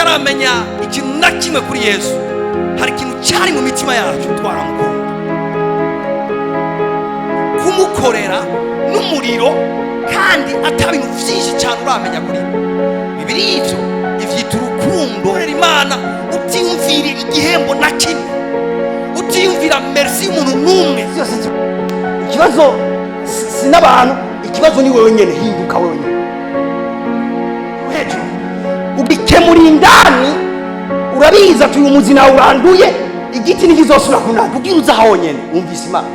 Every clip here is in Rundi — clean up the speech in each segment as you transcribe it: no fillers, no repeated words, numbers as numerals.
Tutaramenya ikintu na kimwe kuri Yesu, hari ikintu cyari mu mitima yacu, twaramukunda, kumukorera n'umuriro, kandi ata bintu byinshi cyane uramenya kuri we. Bibiri ivyo ivyita urukundo. Korera Imana utiyumvira igihembo na kimwe, utiyumvira merci y'umuntu n'umwe. Byose ikibazo si n'abantu, ikibazo ni wewe nyene. Hinduka wewe nyene hejuru, ugikemura indani. Urabizi ati uyu muzi nawe uranduye, igiti ntikizosubira kunanda kugira uza honyene wumvise Imana.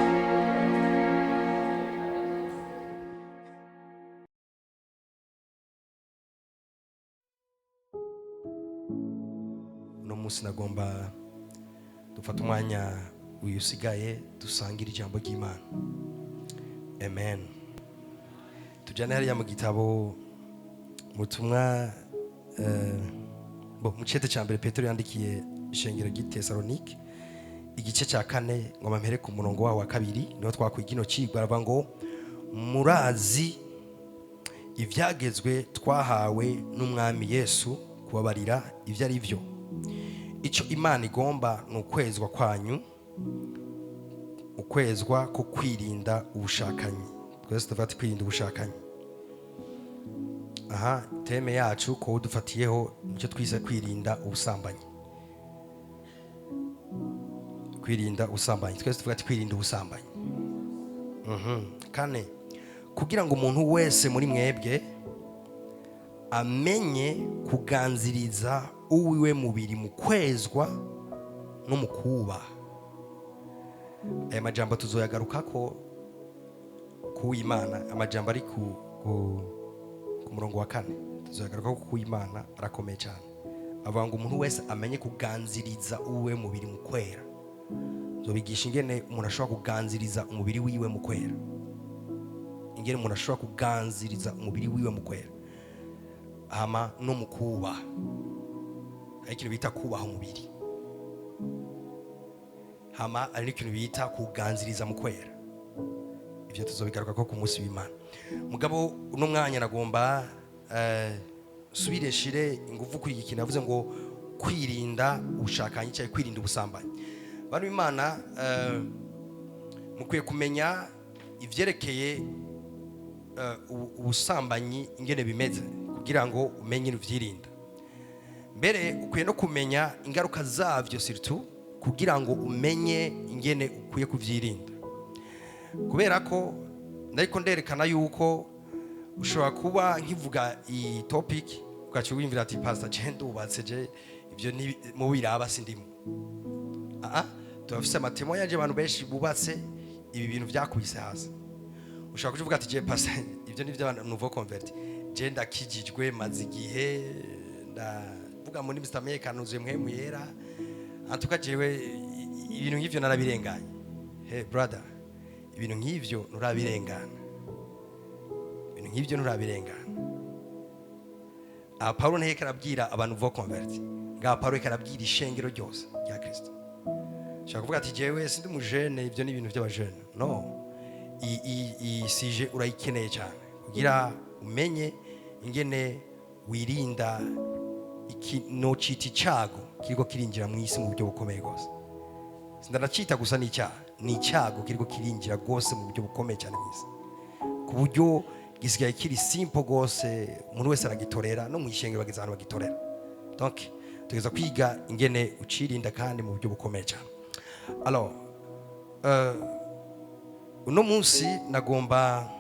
Uno munsi nagomba dufate umwanya uyu usigaye dusangire ijambo ry'Imana. Amen. Tujyane hariya mu gitabo mutumwa bo mu cete cya mbere Petero yandikiye ishengero ry'i Tesalonike, igice cya 4, ngo mpere ku murongo wawo wa 2, niho twakwiga ino cigwa. Aravuga ngo: "Murazi ibyagezwe twahawe n'Umwami Yesu kubabarira ibyo ari byo. Icyo Imana igomba ni ukwezwa kwanyu, ukwezwa ko kwirinda ubushakanyi." Twese tuvuga ati kwirinda ubushakanyi. Aha thème yacu ko dufatiyeho nicyo twise kwirinda ubusambanyi. Kwirinda ubusambanyi. Twese tuvuga ati kwirinda ubusambanyi. 4, "Kugira ngo umuntu wese muri mwebwe amenye kuganziriza uwiwe mubiri mu kwezwa no mu kubaha." Aya majambo tuzoyagarukako kuw'Imana, amajambo ari ku murongo wa 4 tuzoyagarukako kuw'Imana, arakomeye cyane. Avuga ngo umuntu wese amenye kuganziriza uwiwe mubiri mu kwera. Zobigisha ingene umuntu ashobora kuganziriza umubiri wiwe mu kwera, ingene umuntu ashobora kuganziriza umubiri wiwe mu kwera hama no mu kubaha. Hari ikintu bita kubaha umubiri, hama hari n'ikintu bita kuganziriza mu kwera. Ibyo tuzobigaruka ko ku munsi w'Imana. Mugabo uno mwanya nagomba subire nshire ingufu kuri iki kintu navuze ngo kwirinda ubushakanyi cyangwa kwirinda ubusambanyi. Bantu b'Imana, mukwiye kumenya ivyerekeye ubusambanyi ingene bimeze kugira ngo umenye uvyirinda. Mbere ukwiye no kumenya ingaruka zavyo, surtout kugira ngo umenye ingene ukwiye kuvyirinda, kubera ko ndariko nderekana yuko ushobora kuba nkivuga iyi topic ugaca wiyumvira ati: "Pastor, je ndubatse, je ivyo ni mu biraba sindimo." Aha turafise ama témoignages, abantu benshi bubatse ibi bintu vyakubise hasi. Ushobora kuvuga ati: "Je pastor, ivyo ni vy'abantu nouveau converti, je ndakijijwe, maze igihe ndavuga mu ndimi zitamenyekana, nuzuye Mpwemu Yera, antuka jewe ibintu nk'ivyo narabirenganye." Hey brother, ibintu nk'ivyo nturabirengana, ibintu nk'ivyo nturabirengana. Aha Paulo ntiyariko arabwira abantu nouveau converti ngaha, Paulo yariko arabwira ishengero ryose rya Kristo. Ushobora kuvuga ati: "Jewe sindi umujene, ivyo ni ibintu by'abajene." No, iyi sujet urayikeneye cyane kugira umenye ingene wirinda nocita icago kiriko kirinjira mu isi mu buryo bukomeye rwose. Sindanacita gusa n'icyaha, ni icyago kiriko kirinjira rwose mu buryo bukomeye cyane mu isi, ku buryo gisigaye kiri simple rwose, umuntu wese aragitorera, no mu ishengero bageze ahantu bagitorera. Donc tugeza kwiga ingene ucirinda kandi mu buryo bukomeye cyane. Alors uno munsi nagomba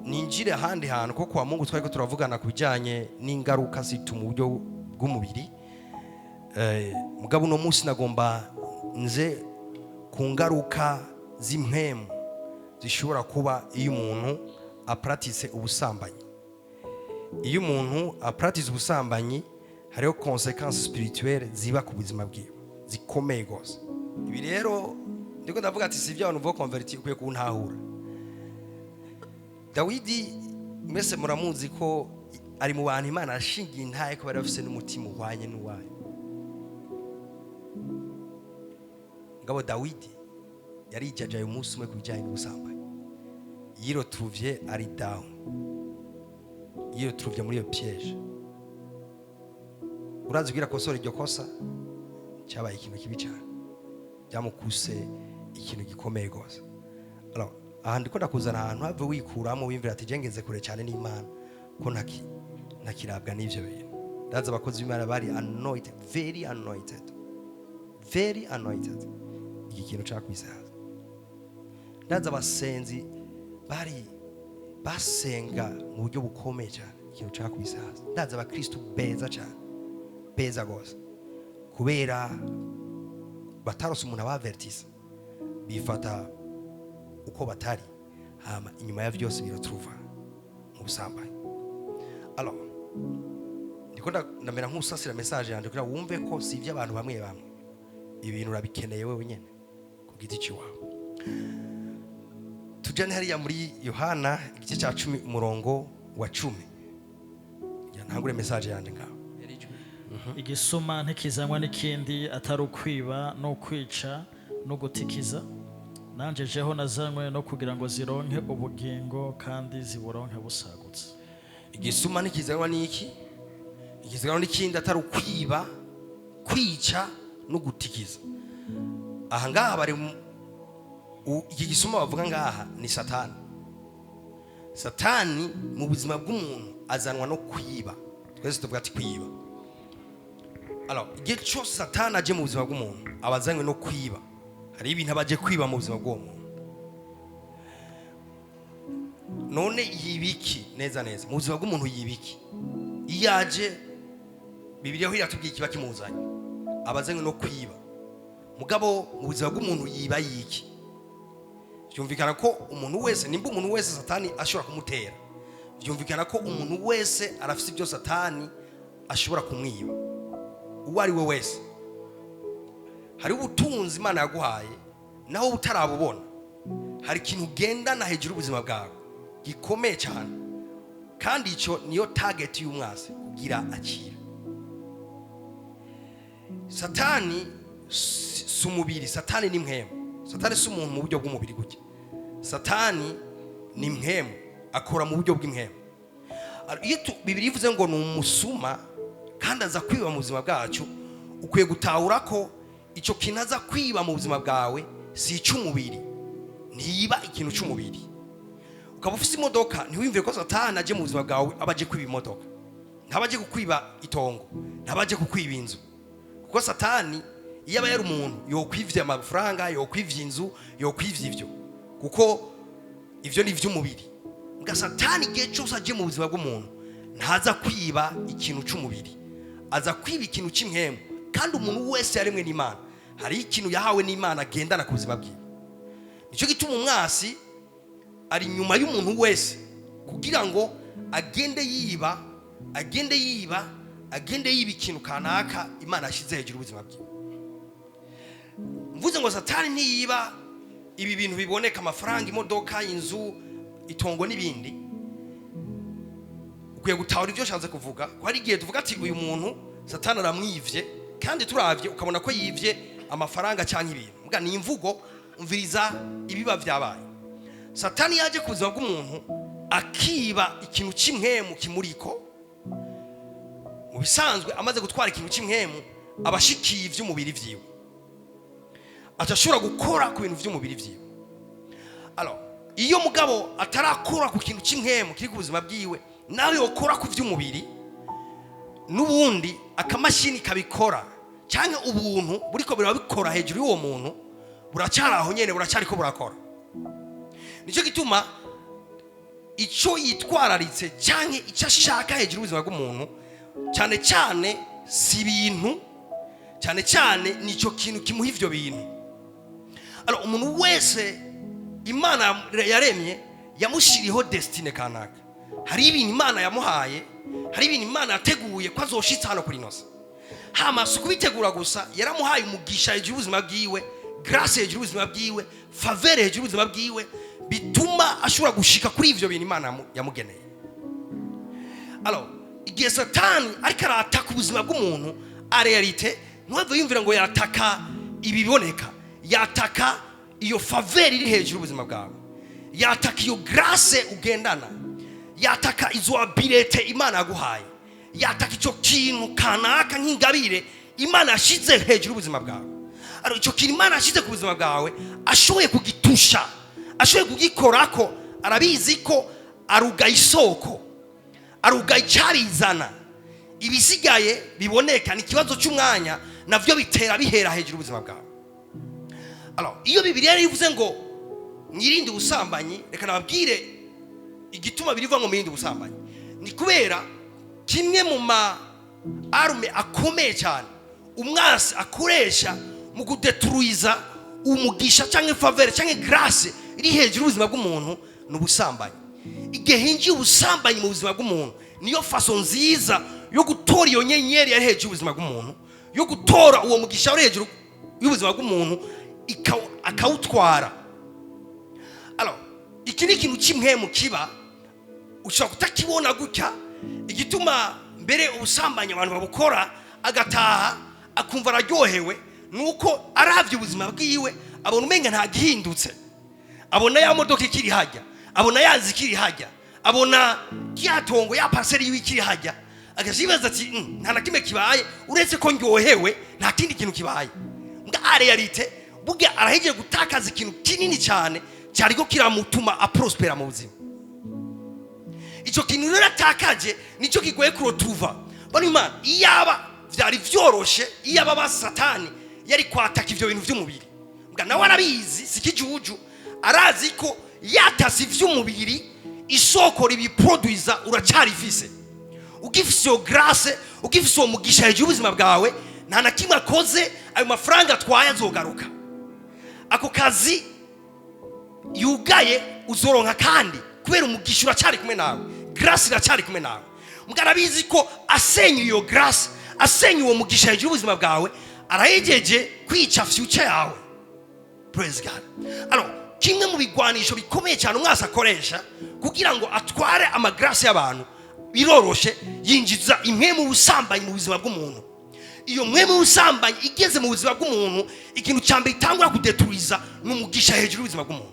ninjire ahandi hantu, ko kwa Mungu twari ko turavugana ku bijyanye n'ingaruka zituma mu buryo bw'umubiri. Mugabo uno munsi nagomba nze ku ngaruka z'impwemu zishobora kuba iyo umuntu apratise ubusambanyi. Iyo umuntu apratise ubusambanyi, hariho conséquences spirituelles ziba ku buzima bwiwe zikomeye rwose. Ibi rero ndiko ndavuga ati si ibyo nouveau converti, ukwiye kuntahura. Dawidi mwese muramuzi ko ari mu bantu Imana yashingiye intaye ko bari bafise n'umutima uhwanye n'uwayo. Ngabo Dawidi yarijajaye umunsi umwe ku bijyanye n'ubusambanyi, yirotruvye ari down, yirotruvye muri iyo piège. Urazi kugira akosora iryo kosa, cyabaye ikintu kibi cyane, byamukuse ikintu gikomeye rwose. Alors, aha ndiko ndakuzana ahantu have wikuramo, wiyumvira ati: "Ngeze kure cyane n'Imana ko ntakirabwa n'ivyo bintu." Ndazi abakozi b'Imana bari anointed, very anointed, very anointed, iki kintu cakubise hasi. Ndazi abasenzi bari basenga mu buryo bukomeye cyane, ikintu cakubise hasi. Ndazi abakristu beza cyane, beza rwose, kubera batarose umuntu abavertisa, bifata uko batari, hama inyuma ya byose biraturuva mu busambanyi. Alors, ndiko ndamera nk'usasira message yanjye kugira wumve ko si iby'abantu bamwe bamwe, ibintu urabikeneye wewe nyene ku giti cy'iwawe. Tujane hariya muri Yohana igice cya 10, umurongo wa 10. Ya, ntangure message yanjye ngaho. Igisuma ntikizanwa n'ikindi atari ukwiba no kwica no gutikiza. Nanje jeho nazanywe no kugira ngo zironke ubugingo, kandi ziburonke busagutse. Igisuma ntikizanwa n'iki? Ikizanwa n'ikindi atari ukwiba, kwica no gutikiza. Aha ngaha bari iki gisuma bavuga ngaha ni Satani. Satani mu buzima bw'umuntu azanwa no kwiba. Twese tuvuga ati kwiba. Alors, igihe cyose Satani aje mu buzima bw'umuntu, aba azanywe no kwiba. Hari ibintu aba aje kwiba mu buzima bw'uwo muntu. None yibiki neza neza mu buzima bw'umuntu? Yibiki iyo aje? Bibiliya aho iratubwiye ikiba kimuzanye, aba azanywe no kwiba. Mugabo mu buzima bw'umuntu yiba yiki? Byumvikana ko umuntu wese, nimba umuntu wese Satani ashobora kumutera, byumvikana ko umuntu wese arafite ibyo Satani ashobora kumwiba, uwo ari we wese. Hari ubutunzi Imana yaguhaye, naho utarabubona, hari ikintu ugendana hejuru y'ubuzima bwawe gikomeye cyane, kandi icyo niyo target y'umwasi kugira akira. Satani si umubiri, Satani ni mpwemu. Satani si umuntu mu buryo bw'umubiri gutya, Satani ni mpwemu, akora mu buryo bw'impwemu. Iyo Bibiliya ivuze ngo ni umusuma kandi aza kwiba mu buzima bwacu, ukwiye gutahura ko icyo kintu aza kwiba mu buzima bwawe si icy'umubiri. Ntiyiba ikintu cy'umubiri. Ukaba ufite imodoka, ntiwiyumvire ko Satani aje mu buzima bwawe aba aje kwiba imodoka. Ntaba aje kukwiba itongo, ntaba aje kukwiba inzu, kuko Satani iyo aba yari umuntu yokwivye amafaranga, yokwivye inzu, yokwivye ivyo, kuko ivyo ni ivy'umubiri. Nga Satani igihe cyose aje mu buzima bw'umuntu, ntaza kwiba ikintu cy'umubiri, aza kwiba ikintu cy'impwemu. Kandi umuntu wese yaremwe n'Imana, hari ikintu yahawe n'Imana agendana ku buzima bwiwe. Nicyo gituma umwasi ari inyuma y'umuntu wese kugira ngo agende yiba, agende yiba, agende yiba ikintu kanaka Imana yashyize hejuru y'ubuzima bwiwe. Mvuze ngo Satani ntiyiba ibi bintu biboneka: amafaranga, imodoka, inzu, itongo n'ibindi. Ukwiye gutahura ibyo nshatse kuvuga, ko hari igihe tuvuga ati: "Uyu muntu Satani aramwivye," kandi turavye ukabona ko yivye amafaranga cyangwa ibintu. Mbwa ni imvugo. Umviriza ibiba byabaye. Satani yaje ku buzima bw'umuntu akiba ikintu cy'impwemu kimuriko. Mu bisanzwe, amaze gutwara ikintu cy'impwemu, aba ashikiye iby'umubiri vyiwe, aca ashobora gukora ku bintu by'umubiri vyiwe. Alors, iyo mugabo atarakora ku kintu cy'impwemu kiri ku buzima bwiwe, nawe yokora ku by'umubiri, n'ubundi akamashini kabikora cyangwa ubuntu buriko burabikora hejuru y'uwo muntu buracyari aho nyene, buracyariko burakora. Nicyo gituma icyo yitwararitse cyangwa icyo ashaka hejuru y'ubuzima bw'umuntu cyane cyane si ibintu, cyane cyane nicyo kintu kimuha ivyo bintu. Alors, umuntu wese Imana yaremye yamushyiriyeho destinée kanaka. Hari ibintu Imana yamuhaye, hari ibintu Imana yateguye ko azoshitsa hano kuri ino si. Hama si ukubitegura gusa, yaramuhaye umugisha hejuru y'ubuzima bwiwe, grâce hejuru y'ubuzima bwiwe, faveur hejuru y'ubuzima bwiwe, bituma ashobora gushika kuri ivyo bintu Imana yamugeneye. Alors, igihe Satani ariko arataka ubuzima bw'umuntu, en réalité ntuhave yumvira ngo yataka ibiboneka. Yataka iyo faveur iri hejuru y'ubuzima bwawe, yataka iyo grâce ugendana, yataka izo habiletés Imana yaguhaye. Yataka icyo kintu kanaka nk'ingabire Imana yashyize hejuru y'ubuzima bwawe. Alors, icyo kintu Imana yashyize ku buzima bwawe, ashoboye kugitusha, ashoboye kugikorako, arabizi ko arugaye isoko, arugaye icyabizana. Ibisigaye biboneka ni ikibazo cy'umwanya, navyo bitera bihera hejuru y'ubuzima bwawe. Alors, iyo Bibiliya rero ivuze ngo mwirinde ubusambanyi, reka nababwire igituma birivuga ngo mwirinde ubusambanyi. Ni kubera kimwe mu ma armes akomeye cyane umwasi akoresha mu kudetruiza umugisha cyangwa faveur cyangwa grâce iri hejuru y'ubuzima bw'umuntu ni ubusambanyi. Igihe hinjiye ubusambanyi mu buzima bw'umuntu, niyo façon nziza yo gutora iyo nyenyeri yari hejuru y'ubuzima bw'umuntu, yo gutora uwo mugisha uri hejuru y'ubuzima bw'umuntu, akawutwara. Alors, iki ni ikintu cy'impwemu kiba ushobora kutakibona gutya. Igituma mbere ubusambanyi abantu babukora, agataha akumva araryohewe, ni uko aravye ubuzima bwiwe abona umenga nta gihindutse. Abona ya modoka ikiri hajya, abona yazi ikiri hajya, abona ya tongo, ya parcelle yiwe ikiri hajya, agacibaza ati: Nta na kimwe kibaye uretse ko ndyohewe, nta kindi kintu kibaye." Mbwa en réalité burya arahejeje gutakaza ikintu kinini cyane cyariko kiramutuma aprospera mu buzima. Icyo kintu rero atakaje nicyo kigoye kurotuva. Bano Imana, iyaba vyari vyoroshe, iyaba ba Satani yari kwataka ivyo bintu vy'umubiri. Mbwa nawe arabizi, si kijuju, arazi ko yatase ivy'umubiri, isoko ribiproduiza uracarifise. Ugifise iyo grâce, ugifise uwo mugisha hejuru y'ubuzima bwawe, nta na kimwe akoze, ayo mafaranga atwaye azogaruka, ako kazi yugaye uzoronka kandi, kubera umugisha uracyari kumwe nawe, grâce iracyari kumwe nawe. Mbwa arabizi ko asenya iyo grâce, asenya uwo mugisha hejuru y'ubuzima bwawe, arahejeje kwica future yawe. Praise God. Alors, kimwe mu bigwanisho bikomeye cyane umwasi akoresha kugira ngo atware ama grâces y'abantu biroroshe: yinjiza impwemu y'ubusambanyi mu buzima bw'umuntu. Iyo mpwemu y'ubusambanyi igeze mu buzima bw'umuntu, ikintu cya mbere itangura kudeturiza ni umugisha hejuru y'ubuzima bw'umuntu,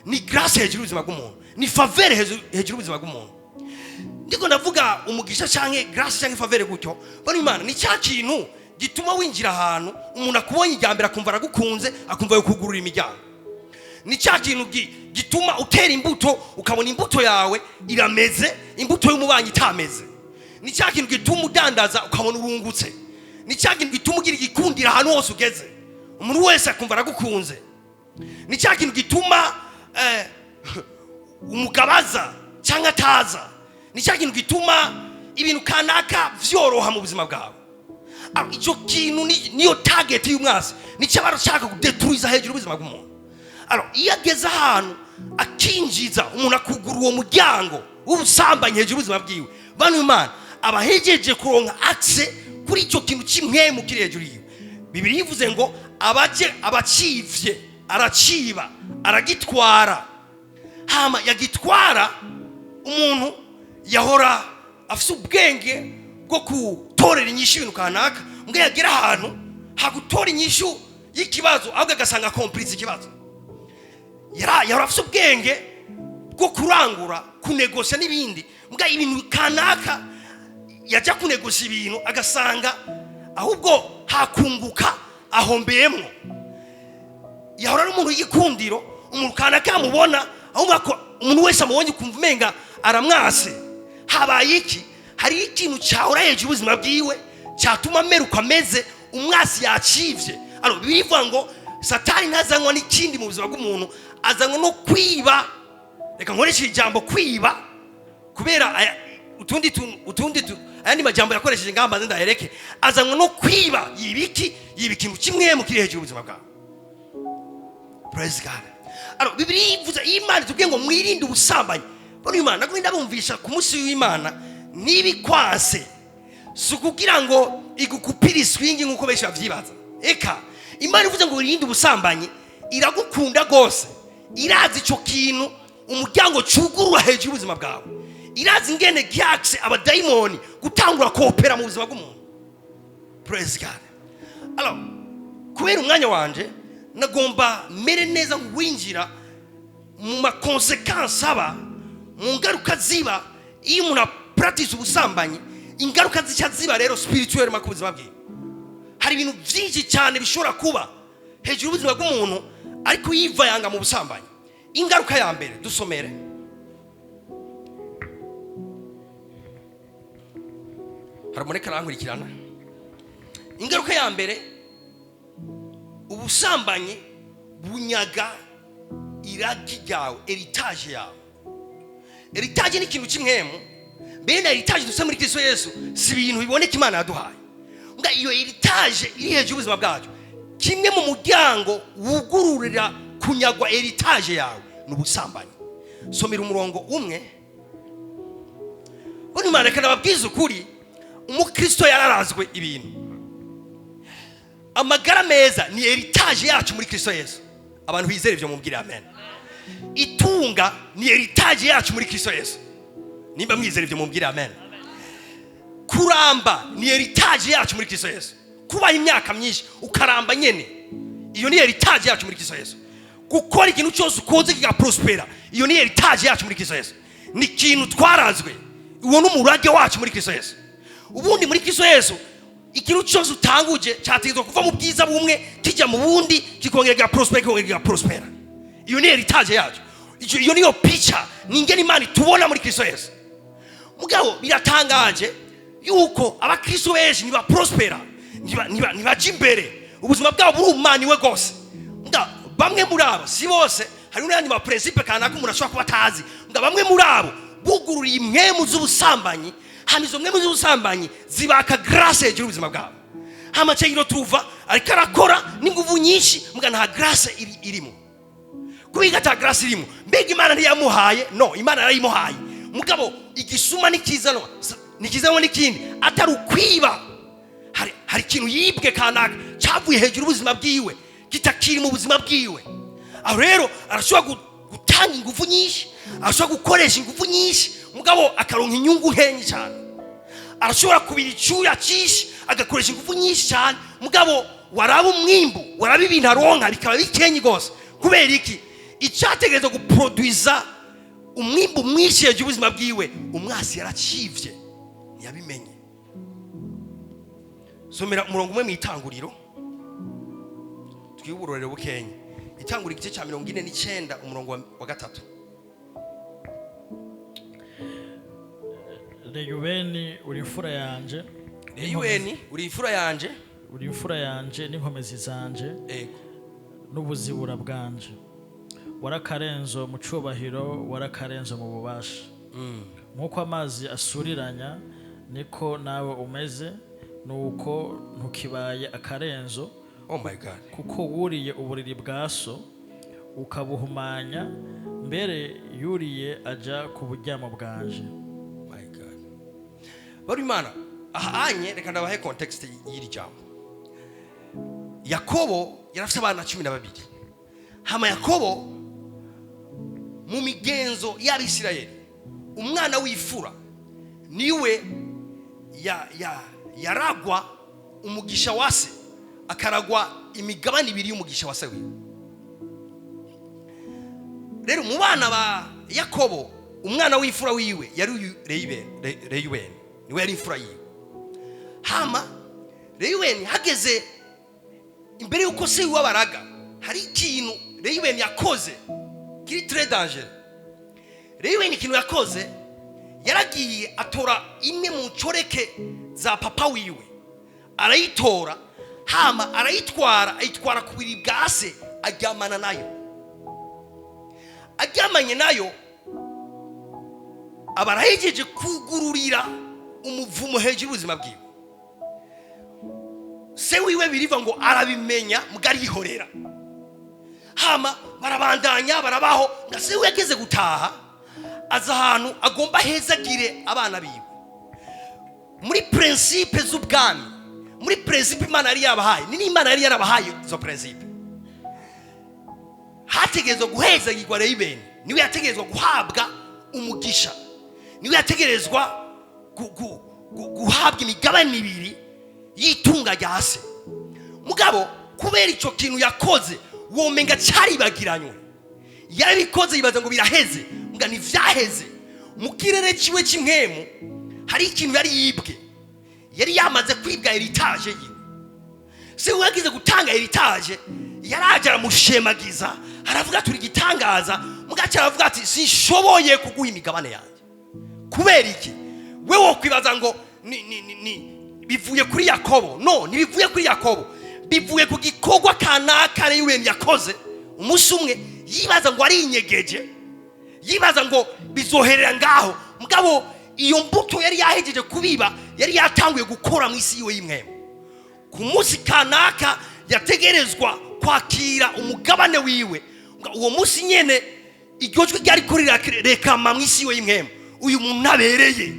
ni grâce hejuru y'ubuzima bw'umuntu, ni faveur hejuru y'ubuzima bw'umuntu. Ndiko ndavuga umugisha canke grâce canke faveur gutyo, bano Imana, ni cya kintu gituma winjira ahantu, umuntu akubonye ijya mbere akumva aragukunze, akumva yokugurura imiryango. Ni cya kintu gituma utera imbuto, ukabona imbuto yawe irameze, imbuto y'umubanyi itameze. Ni cya kintu gituma udandaza, ukabona urungutse. Ni cya kintu gituma ugira igikundira ahantu hose ugeze, umuntu wese akumva aragukunze. Ni cya kintu gituma umugabaza cyangwa ataza. Ni cya kintu gituma ibintu kanaka vyoroha mu buzima bwawe. Ah, icyo kintu niyo target y'umwasi, nicyo aba ashaka kudetruiza hejuru y'ubuzima bw'umuntu. Alors, iyo ageze ahantu akinjiza umuntu, akugura uwo muryango w'ubusambanyi hejuru y'ubuzima bwiwe, bano Imana, aba ahejeje kuronka accès kuri icyo kintu cy'impwemu kiri hejuru yiwe. Bibiliya ivuze ngo abaje abacivye, araciba, aragitwara. Hama yagitwara, umuntu yahora afise ubwenge bwo gutorera inyishu ibintu kanaka, mbwe yagera ahantu hagutora inyishu y'ikibazo, ahubwo agasanga kompuritse ikibazo. Yahora afise ubwenge bwo kurangura, kunegosya n'ibindi, mbwa ibintu kanaka yajya kunegosya ibintu, agasanga ahubwo hakunguka ahombeyemwo. Yahora ari umuntu w'igikundiro, umuntu kanaka yamubona, ahubwo umuntu wese amubonye ukumva umenga aramwase. Habaye iki? Hari ikintu cyahora hejuru y'ubuzima bwiwe cyatuma amera uko ameze, umwasi yacivye. Alors, bivuga ngo Satani ntazanywa n'ikindi mu buzima bw'umuntu, azanywa no kwiba. Reka nkoreshe ijambo kwiba, kubera utundi ayandi majambo yakoresheje ngamba ndayereke. Azanywa no kwiba. Yiba iki? Yiba ikintu kimwe mu kiri hejuru y'ubuzima bwawe. Praise God. Alors, Bibiliya ivuze, Imana itubwiye ngo mwirinde ubusambanyi. Bano Imana, nagumye ndabumvisha ku munsi w'Imana, nibikwase si ukugira ngo igukupire iswingi nk'uko benshi bavyibaza. Eka, Imana ivuze ngo wirinde ubusambanyi, iragukunda rwose, irazi ico kintu umuryango cugurura hejuru y'ubuzima bwawe, irazi ingene gihakse abadayimoni gutangura kopera mu buzima bw'umuntu. Praise God. Alors, kubera umwanya wanje, nagomba mere neza winjira mu ma conséquences aba, mu ngaruka ziba iyo umuntu apratise ubusambanyi. Ingaruka zica ziba rero spirituel ku buzima bwiwe, hari ibintu byinshi cyane bishobora kuba hejuru y'ubuzima bw'umuntu ariko yivayanga mu busambanyi. Ingaruka ya mbere, dusomere. Haraboneka arankurikirana. Ingaruka ya mbere, ubusambanyi bunyaga iragi ryawe, héritage yawe. Héritage ni ikintu cy'impwemu. Mbere na héritage dufite muri Kristo Yesu si ibintu biboneka Imana yaduhaye. Nga iyo héritage iri hejuru y'ubuzima bwacu, kimwe mu muryango wugururira kunyagwa héritage yawe ni ubusambanyi. Somera umurongo umwe. Buno Imana, reka nababwize ukuri, umukristo yararazwe ibintu. Amagara meza ni héritage yacu muri Kristo Yesu. Abantu bizera ibyo mubwire amen. Itunga ni héritage yacu muri Kristo Yesu. Nimba mwizera ibyo mubwire amen. Kuramba ni héritage yacu muri Kristo Yesu. Kubaha imyaka myinshi ukaramba nyene, iyo ni héritage yacu muri Kristo Yesu. Gukora ikintu cyose ukoze kigaprospera, iyo ni héritage yacu muri Kristo Yesu. Ni ikintu twarazwe, uwo ni umurage wacu muri Kristo Yesu. Ubundi muri Kristo Yesu ikintu cyose utanguje cyategetswe kuva mu bwiza bumwe kijya mu bundi, kikongera kigaprospera, kikongera kigaprospera. Iyo ni héritage yacu. Iyo niyo pica, ni ingene Imana itubona muri Kristo Yesu. Mugabo biratangaje yuko abakristo benshi ntibaprospera, ntibaja imbere, ubuzima bwabo burumaniwe rwose. Nga bamwe muri abo, si bose, hari n'ayandi ma principe kanaka umuntu ashobora kuba atazi. Nga bamwe muri abo bugururiye impwemu z'ubusambanyi, hama izo mpwemu z'ubusambanyi zibaka grâce hejuru y'ubuzima bwabo. Hama cegiro tuva ariko arakora n'inguvu nyinshi, muga nta grâce irimo. Kubera ata grâce irimo, mbega Imana ntiyamuhaye? No, Imana yarayimuhaye. Mugabo igisuma nikizanwa, nikizanwa n'ikindi atari ukwiba. Hari ikintu yibwe kanaka cyavuye hejuru y'ubuzima bwiwe, kitakiri mu buzima bwiwe. Aho rero arashobora gutanga ingufu nyinshi, arashobora gukoresha ingufu nyinshi, mugabo akaronka inyungu nkenyi cyane. Arashobora kubira icyuya cyinshi, agakoresha ingufu nyinshi cyane, mugabo waraba umwimbu, waraba ibintu aronka bikaba bikenyi rwose. Kubera iki? Icyategereza guproduiza umwimbu mwinshi hejuru y'ubuzima bwiwe, umwasi yaracivye, ntiyabimenye. Somera umurongo umwe mu Itanguriro, twiburorere bukenya. Itanguriro igice cya 49, umurongo wa 3. Reyubeni, uri imfura yanje. Reyuweni, uri imfura yanje. Uri imfura yanje n'inkomezi zanje n'ubuzibura bwanje. Warakarenzo mu cubahiro, warakarenzo mu bubasha. Nk'uko amazi asuriranya niko nawe umeze, nuko ntukibaye akarenzo, Oh my God. kuko wuriye uburiri bwa so ukabuhumanya, mbere yuriye aja ku buryamo bwanje. My God. Bari Imana aha anye, reka ndabahe context y'iri jambo. Yakobo yarafise abana 12. Hama Yakobo, mu migenzo y'Abisirayeli, umwana w'ifura niwe yaragwa umugisha wa se, akaragwa imigabane ibiri y'umugisha wa se wiwe. Rero mu bana ba Yakobo, umwana w'imfura wiwe yari uyu Reyubeni, niwe yari imfura yiwe. Hama Reyubeni hageze imbere y'uko se wiwe abaraga, hari ikintu Reyubeni yakoze kiri très dangereux. Reyubeni ikintu yakoze, yaragiye atora imwe mu ncoreke za papa wiwe, arayitora, hama arayitwara, ayitwara ku buriri bwa se, aryamana nayo. Aryamanye nayo, aba arahejeje kugururira umuvumo hejuru y'ubuzima bwiwe. Se wiwe biriva ngo arabimenya, mbwa arihorera. Hama barabandanya barabaho. Nga se wiwe ageze gutaha, aza ahantu agomba hezagire abana biwe. Muri principe z'ubwami, muri principe Imana yari yabahaye, ni n'Imana yari yarabahaye izo principe, hategerezwa guhezagirwa Reyubeni. Niwe yategerezwa guhabwa umugisha, niwe yategerezwa guhabwa imigabane ibiri y'itunga rya se. Mugabo kubera icyo kintu yakoze, womenga cyaribagiranywe. Yarabikoze yibaza ngo biraheze, mbwa ntivyaheze. Mu kirere ciwe cy'impwemu hari ikintu yari yibwe. Yari yamaze kwibwa héritage yiwe. Se we yagize gutanga héritage, yaraje aramushemagiza, aravuga turi igitangaza. Mugace aravuga ati: "Sinshoboye kuguha imigabane yanjye." Kubera iki? We wokwibaza ngo ni bivuye kuri Yakobo. No, ntibivuye kuri Yakobo, bivuye ku gikorwa kanaka Reyubeni yakoze umunsi umwe. Yibaza ngo arinyegeje, yibaza ngo bizoherera ngaho. Mugabo iyo mbuto yari yahejeje kubiba yari yatanguye gukora mu isi yiwe y'imwemo. Ku munsi kanaka yategerezwa kwakira umugabane wiwe, uwo munsi nyene iryo jwi ryari ko rirekama mu isi yiwe y'imwemo: "Uyu muntu ntabereye,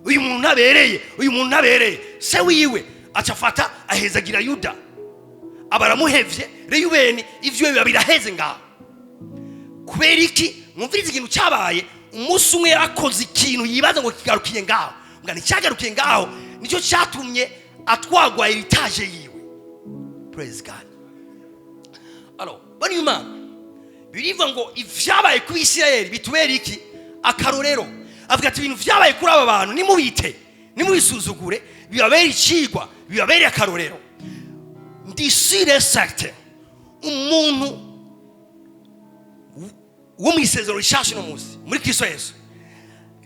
uyu muntu ntabereye, uyu muntu ntabereye." Se wiwe aca afata ahezagira Yuda, aba aramuhevye Reyubeni. Ivyo biba biraheze ngaho. Kubera iki? Mwumvirize ikintu cyabaye. Umunsi umwe yarakoze ikintu, yibaza ngo kigarukiye ngaho, ngo nticyagarukiye ngaho. Nicyo cyatumye atwagwa héritage yiwe. Praise God. Alors, bano Imana birivuga ngo ivyabaye ku Isirayeli bitubera iki? Akarorero. Avuga ati: "Ibintu vyabaye kuri aba bantu nimubite, nimubisuzugure, bibabere icigwa, bibabere akarorero." Ndi sûr et certain, umuntu wo mu Isezerano Rishasha uno munsi muri Kristo Yesu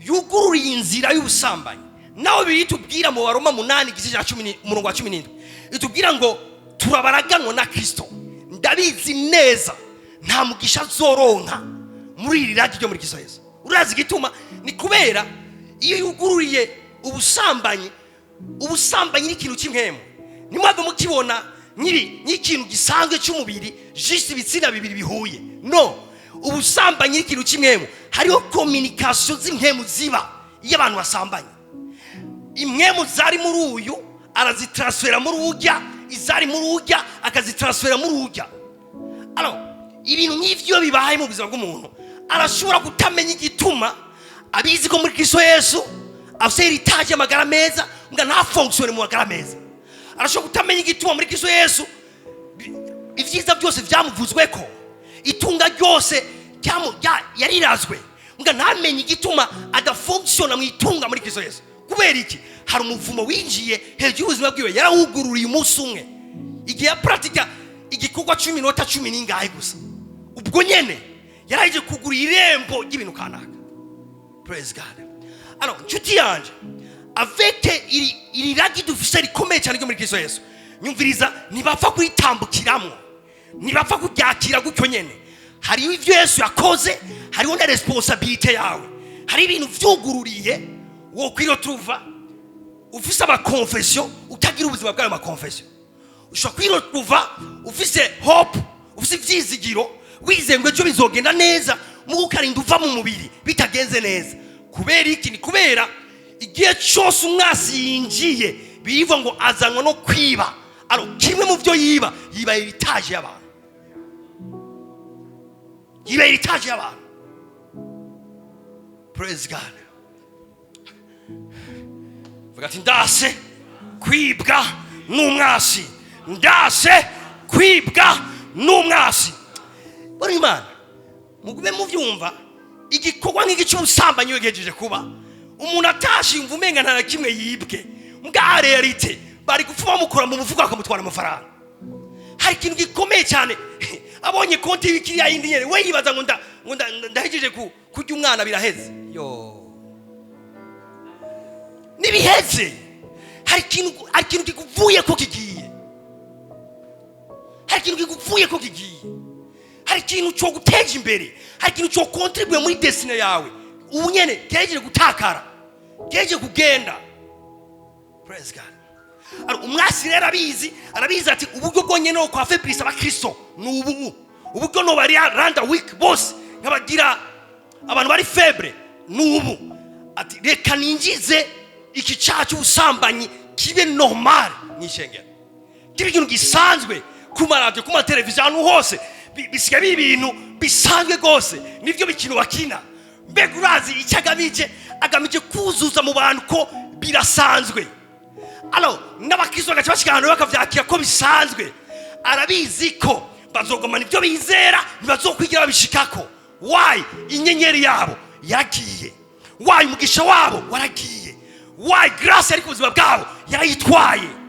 yugururiye inzira y'ubusambanyi, nawe biri tubwira mu Baroma 8, igice cya 10, umurongo wa 17, itubwira ngo turabaraganwa na Kristo. Ndabizi neza, nta mugisha azoronka muri iri ragi ryo muri Kristo Yesu. Urazi igituma? Ni kubera iyo yugururiye ubusambanyi. Ubusambanyi ni ikintu cy'impemu. Nimwave mukibona nk'ibi nk'ikintu gisanzwe cy'umubiri, juste ibitsina bibiri bihuye. No, ubusambanyi ni ikintu cy'impemu. Hariho communication z'impemu ziba iyo abantu basambanye. Impwemu zari muri uyu arazitransfera muri ujya, izari muri ujya akazitransfera muri ujya. Alors, ibintu nk'ivyo bibaye mu buzima bw'umuntu, arashobora kutamenya igituma. Abizi ko muri Kristo Yesu afite héritage y'amagara meza, mbwa ntafonctionne mu magara meza. Arashobora kutamenya igituma muri Kristo Yesu ibyiza byose byamuvuzwe ko, itunga ryose yarirazwe, mbwa ntamenye igituma adafonctionna mu itunga muri Kristo Yesu. Kubera iki? Hari umuvumo winjiye hejuru y'ubuzima bwiwe, yarawugururiye umunsi umwe igihe yapratika igikorwa cy'iminota cumi n'ingahe gusa. Ubwo nyene yaraje kugura irembo ry'ibintu kanaka. Praise God. Alors, nshuti yanje, avec iri ragi dufise rikomeye cyane ryo muri Kristo Yesu, nyumviriza, ntibapfa kuritambukiramo, ntibapfa kuryakira gutyo nyene. Hariho ibyo Yesu yakoze, hariho na responsabilité yawe. Hari ibintu vyugururiye wo kwiretrouva ufise amaconfession, utagira ubuzima bw'ayo maconfession. Ushobora kwiretrouva ufise hope, ufise ivyizigiro, wizeye ngo ejo bizogenda neza, mugo ukarinda uva mu mubiri bitagenze neza. Kubera iki? Ni kubera igihe cyose umwasi yinjiye, birivuga ngo azanwa no kwiba. Alors, kimwe mu byo yiba, yiba héritage y'abantu, yiba héritage y'abantu. Praise God. Vuga ati: "Ndase kwibwa n'umwasi, ndase kwibwa n'umwasi." Bari Imana, mugume mubyumva. Igikorwa nk'iki cy'ubusambanyi wegejeje kuba umuntu atashe, yumva umenga nta na kimwe yibwe. Mbwa réalité, bari gupfa bamukora mu mufuka bakamutwara amafaranga. Hari ikintu gikomeye cyane abonye konti y'ikiriya yindi nyene. We yibaza ngo ndahejeje kurya umwana, biraheze. Yo, nibiheze. Hari ikintu kikuvuye ko kigiye, hari ikintu kikuvuye ko kigiye, hari ikintu cyo guteje imbere, hari ikintu cyo contribuer muri destinée yawe. Ubu nyene cyegeje gutakara, cyegeje kugenda. Praise God. Alors, umwasi rero arabizi, arabizi ati: "Uburyo bwonyene no kwa faiblissa abakristo ni ubu. Uburyo no bari rendre weak bose, nkabagira abantu bari faible, ni ubu." Ati: "Reka ninjize iki cyaha cy'ubusambanyi kibe normal mu ishengero, kibe ikintu gisanzwe ku maradiyo, ku mateleviziyo, ahantu hose." Bisigaye biri ibintu bisanzwe rwose, nibyo bikino bakina. Mbega urazi icyo agamije? Agamije kuzuza mu bantu ko birasanzwe. Alors, n'abakristo bagaca bashika ahantu bakavyakira ko bisanzwe. Arabizi ko bazogomana ibyo bizera, ntibazokwigira babishikako. Why? Inyenyeri yabo yaragiye. Why? Umugisha wabo waragiye. Why? Grâce yari ku buzima bwabo. Yarayitwaye.